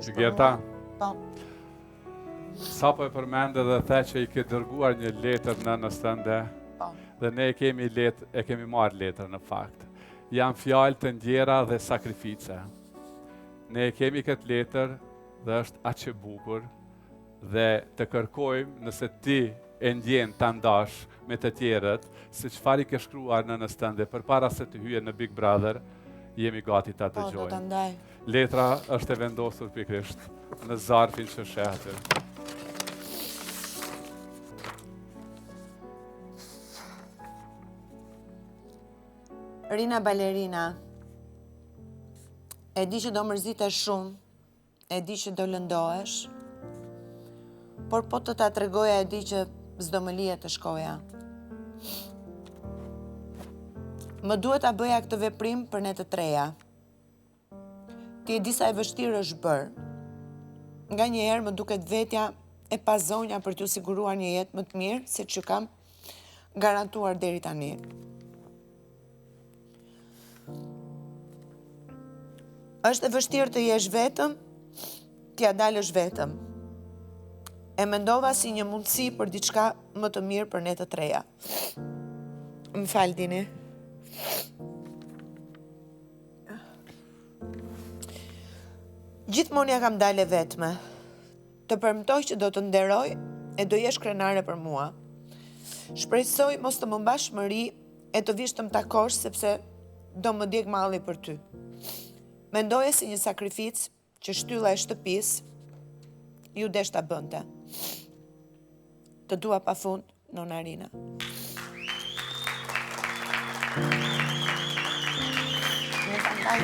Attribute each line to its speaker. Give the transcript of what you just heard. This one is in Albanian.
Speaker 1: është për
Speaker 2: Gerta,
Speaker 1: mua. Po.
Speaker 2: Sapo e përmende dhe the që i ke dërguar një letër nënës tënde.
Speaker 1: Po.
Speaker 2: Dhe ne e kemi letë, e kemi marrë letrën në fakt. Janë fjalë të ndjera dhe sakrifice. Ne e kemi këtë letër dhe është aq e bukur dhe të kërkojmë nëse ti e ndjen ta ndash me të tjerët se çfarë i ke shkruar nënës tënde përpara se të hyje në Big Brother, jemi gati ta
Speaker 1: Po, do
Speaker 2: dëgjojmë.
Speaker 1: ta ndaj.
Speaker 2: Letra është e vendosur pikërisht në zarfin që sheh aty.
Speaker 1: Rina balerina. E di që do mërzitesh shumë, e di që do lëndohesh, por po të ta tregoja e di që s'do më lije të shkoja. Më duhet ta bëja këtë veprim për ne të treja. Ti e di sa e vështirë është bërë. Nganjëherë më duket vetja e pazonja për t'ju siguruar një jetë më të mirë se ç'ju kam garantuar deri tani. Është e vështirë të jesh vetëm, t'ia dalësh vetëm. E mendova si një mundësi për diçka më të mirë për ne të treja. Më fal, Dini. Gjithmonë ia kam dalë e vetme. Të premtoj që do të nderoj e do jesh krenare për mua. Shpresoj mos të më mbash mëri e të vish të më takosh sepse do më djegë malli për ty. Mendoje si një sakrificë që shtylla e shtëpisë iu desh ta bënte. Të dua pa fund, Nona Rina. Më ta ndaj.